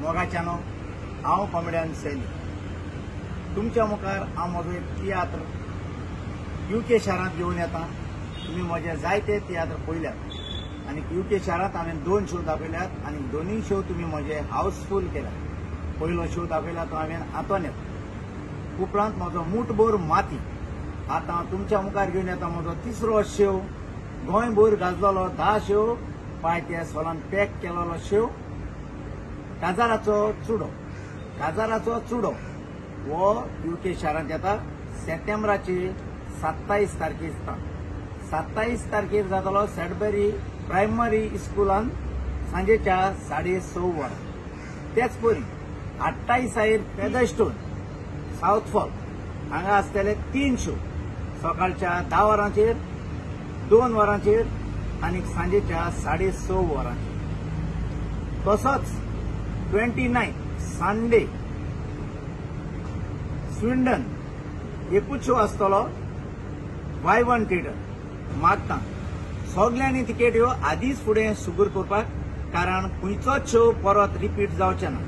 मोगाच्यानो, हांव कॉमेडियन सैनी. तुमच्या मुखार हांव म्हजो एक तियात्र युके शारांत घेवन येता. तुमी म्हजे जायते तियात्र पळयल्यात आनी युके शारांत हांवें 2 शो दाखयल्यात आनी दोनूय शो तुमी म्हजे हावसफूल केल्यात. पयलो शो दाखयला तो हांवें आंतोनेत, उपरांत म्हजो मुठभर माती. आतां तुमच्या मुखार घेवन येता म्हजो तिसरो शो, गोंयभर गाजलेलो 10 शो पायते सोलान पॅक केलेलो शो, काजाराचो चुडो. काजाराचो चुडो हो युके शारांत येता सप्टेंबराची 27 तारखेर. 27 तारखेर जातलो सॅडबरी प्रायमरी स्कुलान सांजेच्या 6:30 वरां. तेच परी 28 फेदरस्टोन सावथफॉल हांगा आसतले 3 शो, सकाळच्या 10 वरांचेर, 2 वरांचेर आनी सांजेच्या 6:30 वरांचेर. तसोच 29 संडे स्विंडन एकूच शो आसतलो, वायवन थिएटर मागता. सगल्यांनी तिकेट ह्यो आदींच फुडें सुगूर करपाक, कारण खंयचोच शो परत रिपीट जावचे ना.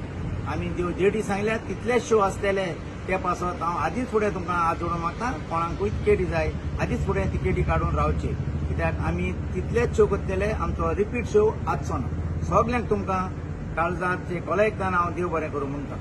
आमी ज्यो डेटी सांगल्या तितलेच शो आसतले, ते पासत हांव आदींच फुडें तुमकां हात जोडून मागता, कोणाकूय तिकेटी जाय आदींच फुडें तिकेटी काडून रावची, कित्याक आमी तितलेच शो करतले, आमचो रिपीट शो आसचो ना. सगल्यांक तुमकां काळजाचे कोलेकतान हांव देव बरें करूं म्हणटा.